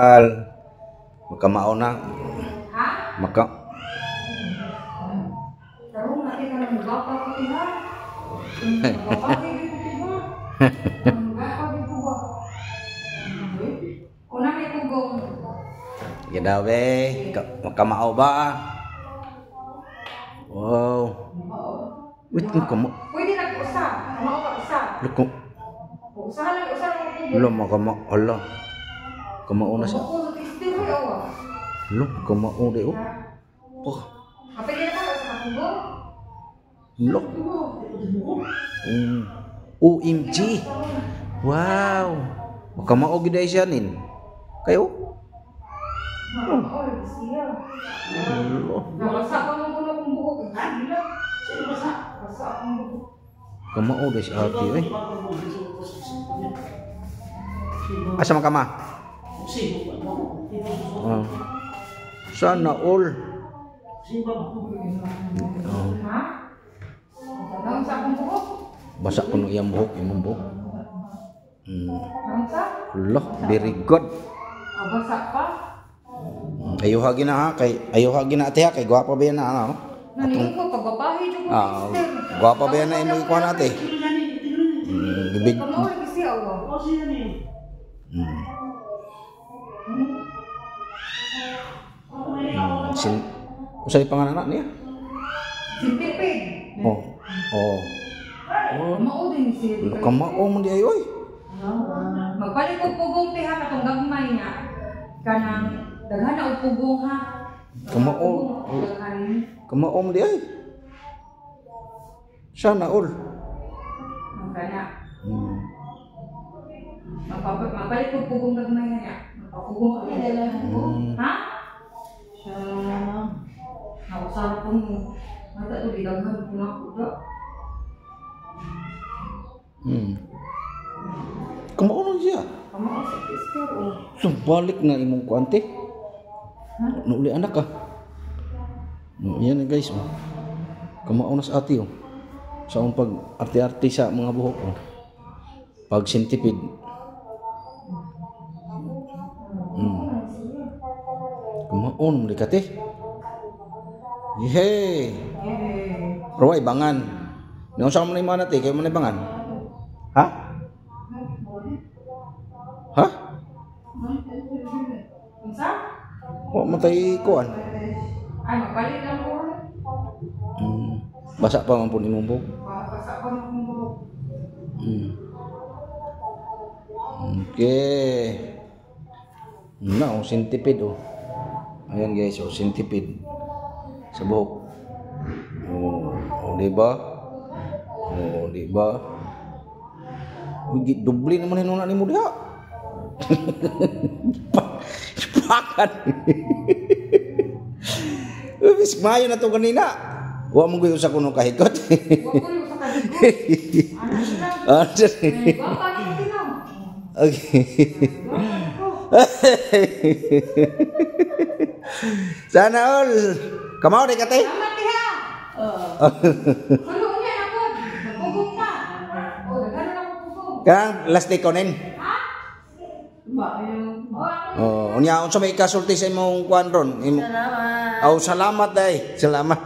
Al makamao na. Ha? Maka Tarong na kita ng gapa ko ha. Gapa ko ha. Gapa ko ba? Una may pugong. Ganda be, makamao ba? Wow. Wait, kamo. Pwede na usa. Mao ka usa. Luko. Usa lang, usa lang ang pugong. Lo makama, hala. Kamao na siya. Ako sa tistir ko awa. Lo kamao di oh. Oh, Kapag na ka sa pugong. lo. OMG. Wow. Makamao gid ay siya nin. Kayo? Oh, siya. Lo. Nabasa pa man kuno kong buhok. Basa akong buhok. Kamao di si ate eh. Asa man kama? Oh. Sana all. Oh. Ha? Naon sa akong buhok? Basa kuno iyang buhok, imong buhok. Naon sa? Lo, very good. Ah, basa pa. Ayuha gina ha kay ayuha gina ate ha kay gwapa ba yan na ano? Naningon ko pagbabahi jud ko Ah, sister. gwapa ba yan na imong ikuha ate? Big. Kamao lagi siya awa. Sin Usa ni pangalan na niya? Sintipid. Oh. Oh. Mao din siya. Lo kamao man di ay oy. Magpalit og pugong te ha katong gagmay nga. Kanang daghan na og pugong ha. Kamao. Daghan. Kamao man di ay. Sana all. Ang kana. Magpalit og pugong gagmay nga. Magpapugong ka. Ha? Nausara ko mo. Mata to gidaghan ko na ako da. Kamao man siya. Kamao sa sister oh. So, balik na imong kuante. Nauli anak ka. No, yan na guys. Oh. Kamao na sa ate oh. Sa akong pag arte-arte sa mga buhok oh. Pag centipede. Kamao na muli ka te. Yehey. Raway bangan. Nung sa mo na yung mga nate, kayo mo na bangan. Ha? Ha? Unsa? Wa matay kuan. Ay, magpalit lang ko. Basa pa man po imong buhok. Basa pa man akong buhok. Okay. Na, oh, centipede oh. Ayan guys, oh, centipede. Sa buhok. Oh, oh, di ba? Oh, di ba? Uy, doble naman hinuna nimo diha. Pakan. Uy, bis mayo na to ganina. Wa mo gyud sa kuno kahikot. Wa ko yung sa kahikot. Ano sila? Ah, sorry. Eh, gwapa na ko tinaw. Okay. Gwapa na ko. Sana all. Kamao di ka te? Salamat diha. Sulo niya na po. Magpugong ta. Oh, daghan na akong pugong. Kanang last day ko nin. Ha? Oh, ako. Oh, unya unsa may kasulti sa imong kuan ron? Imo. Salamat. Oh, salamat day. Salamat.